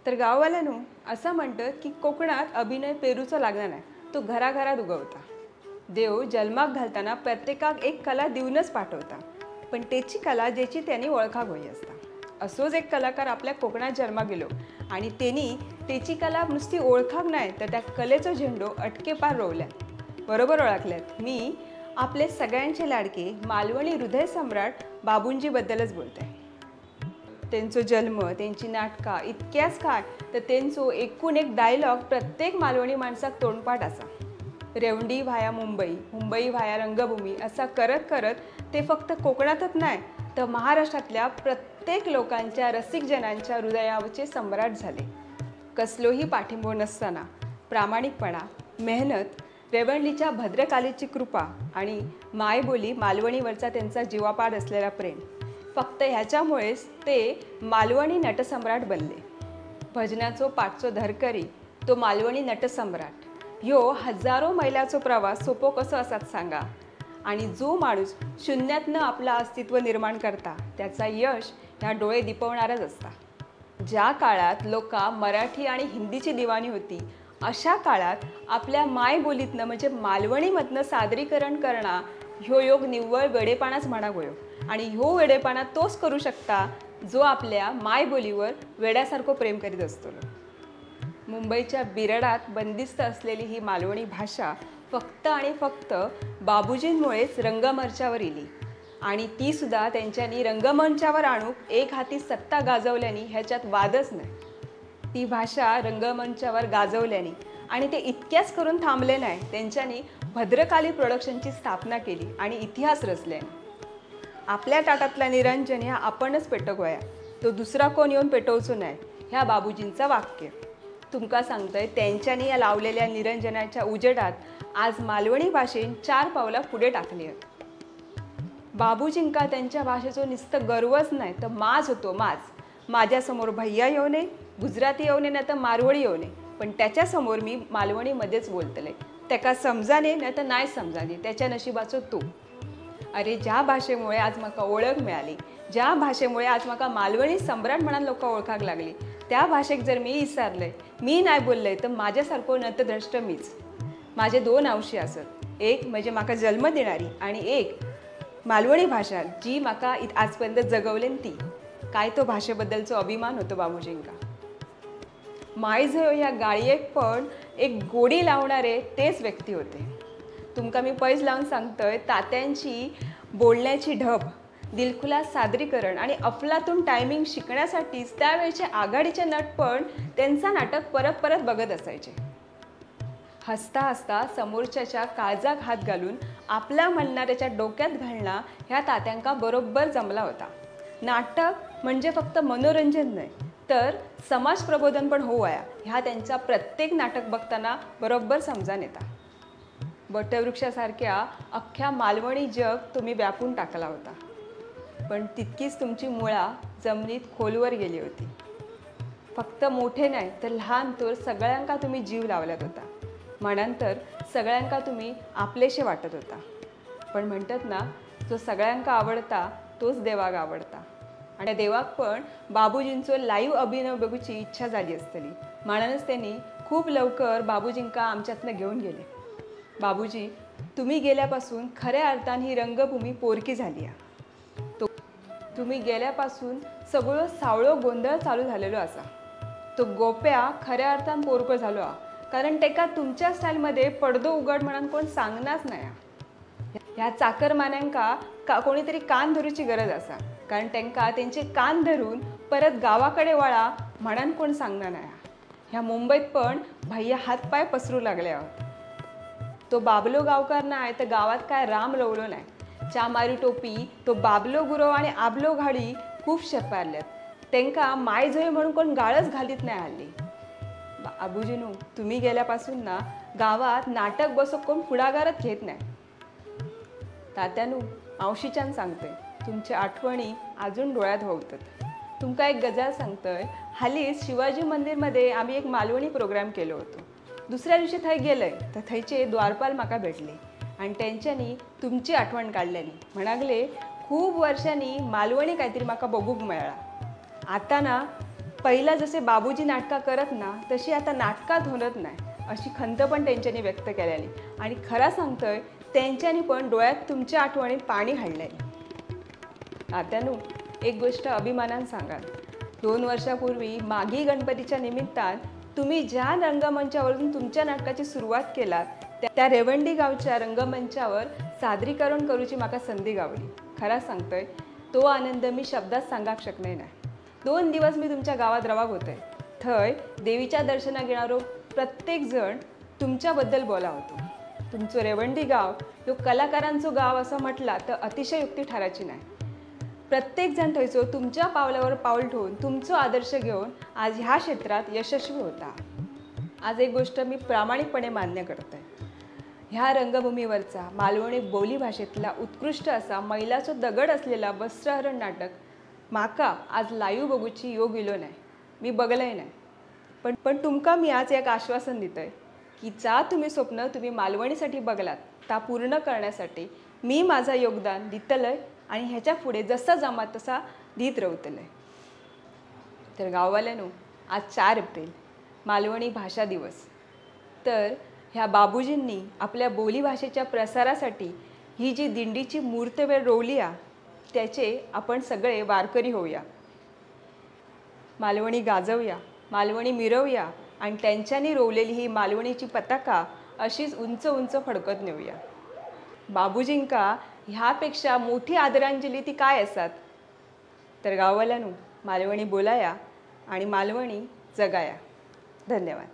तर गाववाल्यांनो, असं म्हणतं की कोकणात अभिनय पेरूचा लागणार नाही, तो घराघरात उगवता. देव जन्माक घालताना प्रत्येकाक एक कला दिवनच पाठवता, पण त्याची कला ज्याची त्यांनी ओळखाक होई असता. असोच एक कलाकार आपल्या कोकणात जन्मा गेलो आणि त्यांनी त्याची कला नुसती ओळखाक नाही तर त्या कलेचो झेंडो अटकेपार रोवल्या. बरोबर ओळखल्यात, मी आपले सगळ्यांचे लाडके मालवणी हृदय सम्राट बाबूंजीबद्दलच बोलते. त्यांचो जन्म, त्यांची नाटकां इतक्याच काय तर त्यांचो एकूण एक डायलॉग प्रत्येक मालवणी माणसाक तोंडपाठ असा. रेवंडी व्हाया मुंबई, मुंबई व्हाया रंगभूमी असा करत करत ते फक्त कोकणातच नाही तर महाराष्ट्रातल्या प्रत्येक लोकांच्या रसिकजनांच्या हृदयावरचे सम्राट झाले. कसलोही पाठिंबो नसताना प्रामाणिकपणा, मेहनत, रेवंडीच्या भद्रकालीची कृपा आणि मायबोली मालवणीवरचा त्यांचा जीवापाड असलेला प्रेम, फक्त ह्याच्यामुळेच ते मालवणी नटसम्राट बनले. भजनाचो पाठचो धरकरी तो मालवणी नटसम्राट. ह्यो हजारो मैलाचो प्रवास सोपो कसो आसात सांगा. आणि जो माणूस शून्यातनं आपला अस्तित्व निर्माण करता त्याचा यश ह्या डोळे दिपवणारच असता. ज्या काळात लोका मराठी आणि हिंदीची दिवाणी होती अशा काळात आपल्या मायबोलीतनं म्हणजे मालवणीमधनं सादरीकरण करणं ह्यो योग निव्वळ वेडेपणाच म्हणा गोयो. आणि ह्यो वेडेपणा तोच करू शकता जो आपल्या मायबोलीवर वेड्यासारखं प्रेम करीत असतो. मुंबईच्या बिराडात बंदिस्त असलेली ही मालवणी भाषा फक्त आणि फक्त बाबूजींमुळेच रंगमंचावर इली आणि तीसुद्धा त्यांच्यानी रंगमंचावर आणूक एक हाती सत्ता गाजवल्यानी ह्याच्यात वादच नाही. ती भाषा रंगमंचावर गाजवल्यानी आणि ते इतक्याच करून थांबले नाही, त्यांच्यानी भद्रकाली प्रोडक्शनची स्थापना केली आणि इतिहास रचल्याने. आपल्या ताटातला निरंजन ह्या आपणच पेटवूया, तो दुसरा कोण येऊन पेटवचो नाही, ह्या बाबूजींचं वाक्य. तुमका सांगतंय, त्यांच्यानी या लावलेल्या निरंजनाच्या उजेडात आज मालवणी भाषेन 4 पावला पुढे टाकली आहेत. बाबूजींका त्यांच्या भाषेचो नुसतं गर्वच नाही तर माज होतो, माज. माझ्यासमोर भैया येऊ नये, गुजराती येऊ नये, नाही तर मारवडी येऊ नये, पण त्याच्यासमोर मी मालवणीमध्येच बोलतले. त्याका समजाने नाही तर नाही समजाने, त्याच्या नशिबाचो तो. अरे ज्या भाषेमुळे आज म्हाका ओळख मिळाली, ज्या भाषेमुळे आज म्हाका मालवणी सम्राट म्हणून लोक ओळखाक लागली, त्या भाषेक जर मी विसरले, मी नाही बोलले तर माझ्यासारखं नतद्रष्ट मीच. माझे 2 आवशी असत, एक म्हणजे म्हाका जन्म देणारी आणि एक मालवणी भाषा जी म्हाका आजपर्यंत जगवलेन ती. काय तो भाषेबद्दलचो अभिमान होतो बाबूजींका. मायझयो ह्या गाळयेक पण एक गोडी लावणारे तेच व्यक्ती होते. तुमका मी पैज लावून सांगतोय, तात्यांची बोलण्याची ढब, दिलखुलास सादरीकरण आणि अफलातून टायमिंग शिकण्यासाठीच त्यावेळचे आघाडीचे नट पण त्यांचा नाटक परत परत बघत असायचे. हसता हसता समोरच्याच्या काळजाक हात घालून आपला म्हणणं त्याच्या डोक्यात घालणं ह्या तात्यांका बरोबर जमला होता. नाटक म्हणजे फक्त मनोरंजन नाही तर समाज प्रबोधन पण होवाया ह्या त्यांचा प्रत्येक नाटक बघताना बरोबर समजान येता. वटवृक्षासारख्या अख्ख्या मालवणी जग तुम्ही व्यापून टाकला होता, पण तितकीच तुमची मुळा जमिनीत खोलवर गेली होती. फक्त मोठे नाही तर लहान तर सगळ्यांका तुम्ही जीव लावल्यात होता, म्हणान तर सगळ्यांका तुम्ही आपलेशे वाटत होता. पण म्हणतात ना, जो सगळ्यांका आवडता तोच देवाक आवडता. आणि देवाक पण बाबूजींचो लाईव्ह अभिनय बघूची इच्छा झाली असतली, म्हणूनच त्यांनी खूप लवकर बाबूजींका आमच्यातनं घेऊन गेले. बाबूजी, तुम्ही गेल्यापासून खऱ्या अर्थान ही रंगभूमी पोरकी झाली आहे. तो तुम्ही गेल्यापासून सगळं सावळो गोंधळ चालू झालेलो असा. तो गोप्या खऱ्या अर्थान पोरको झालो आ, कारण तेका तुमच्या स्टाईलमध्ये पडदो उघड म्हणून कोण सांगणारच नाही. ह्या चाकरमान्यांका का कोणीतरी कान धरूची गरज असा, कारण त्यांका त्यांचे कान धरून परत गावाकडे वळा म्हणून कोण सांगणार नाही. ह्या मुंबईत पण भैया हातपाय पसरू लागले आहोत. तो बाबलो गावकार नाही तर गावात काय राम लवलो नाही. चामारी टोपी तो बाबलो गुरव आणि आबलो घाडी खूप शेपारल्यात. त्यांका मायझोय म्हणून कोण गाळच घालीत नाही हल्ली. आबूजीनू, तुम्ही गेल्यापासून ना गावात नाटक बसो कोण पुढाकारच घेत नाही. तात्यानू, मावशीच्यान सांगते, तुमच्या आठवणी अजून डोळ्यात होतात. तुमका एक गजाल सांगतोय, हालीच शिवाजी मंदिरमध्ये आम्ही एक मालवणी प्रोग्राम केलो होतो. दुसऱ्या दिवशी थंय गेलंय तर थंयचे द्वारपाल म्हाका भेटले आणि त्यांच्यानी तुमची आठवण काडल्यानी म्हणागले, खूप वर्षांनी मालवणी काहीतरी म्हाका बघूक मेळ्ळा. आता ना पहिला जसे बाबूजी नाटकां करत ना तशी आता नाटकात होत नाही अशी खंत पण त्यांच्यानी व्यक्त केलेली आणि खरा सांगतोय त्यांच्यानी पण डोळ्यात तुमच्या आठवणीत पाणी हाडलंय. आत्यानू एक गोष्ट अभिमानान सांगाल, 2 वर्षापूर्वी माघी गणपतीच्या निमित्तान तुम्ही ज्या रंगमंचावरून तुमच्या नाटकाची सुरुवात केलात त्या रेवंडी गावच्या रंगमंचावर सादरीकरण करूची माका संधी गावली. खरा सांगतोय तो आनंद मी शब्दात सांगाक शकणार नाही. 2 दिवस मी तुमच्या गावात रवाक होते, थंय देवीच्या दर्शनाक येणारो प्रत्येक जण तुमच्याबद्दल बोला होतो. तुमचं रेवंडी गाव ह्यो कलाकारांचो गाव असं म्हटला तर अतिशयोक्ती ठरायची नाही. प्रत्येक जण थंयचो तुमच्या पावलावर पाऊल ठेवून तुमचो आदर्श घेऊन आज ह्या क्षेत्रात यशस्वी होता. आज एक गोष्ट मी प्रामाणिकपणे मान्य करते, ह्या रंगभूमीवरचा मालवणी बोली भाषेतला उत्कृष्ट असा मैलाचो दगड असलेला वस्त्रहरण नाटक माका आज लाईव्ह बघूची योग इलो नाही, मी बघलंय नाही, पण पण तुमका मी आज एक आश्वासन दितय की जा तुम्ही स्वप्न तुम्ही मालवणीसाठी बघलात ता पूर्ण करण्यासाठी मी माझा योगदान दितलंय आणि ह्याच्या पुढे जसा जमा तसा दीत रवतलंय. तर गाववाल्यांनो, आज 4 एप्रिल मालवणी भाषा दिवस. तर ह्या बाबूजींनी आपल्या बोलीभाषेच्या प्रसारासाठी ही जी दिंडीची मूर्तवेळ रोवली आहे त्याचे आपण सगळे वारकरी होऊया, मालवणी गाजवूया, मालवणी मिरवूया आणि त्यांच्यानी रोवलेली ही मालवणीची पताका अशीच उंच उंच फडकत नेऊया. बाबूजींका ह्यापेक्षा मोठी आदरांजली ती काय असतात. तर गाववाल्यांनो, मालवणी बोलाया आणि मालवणी जगाया. धन्यवाद.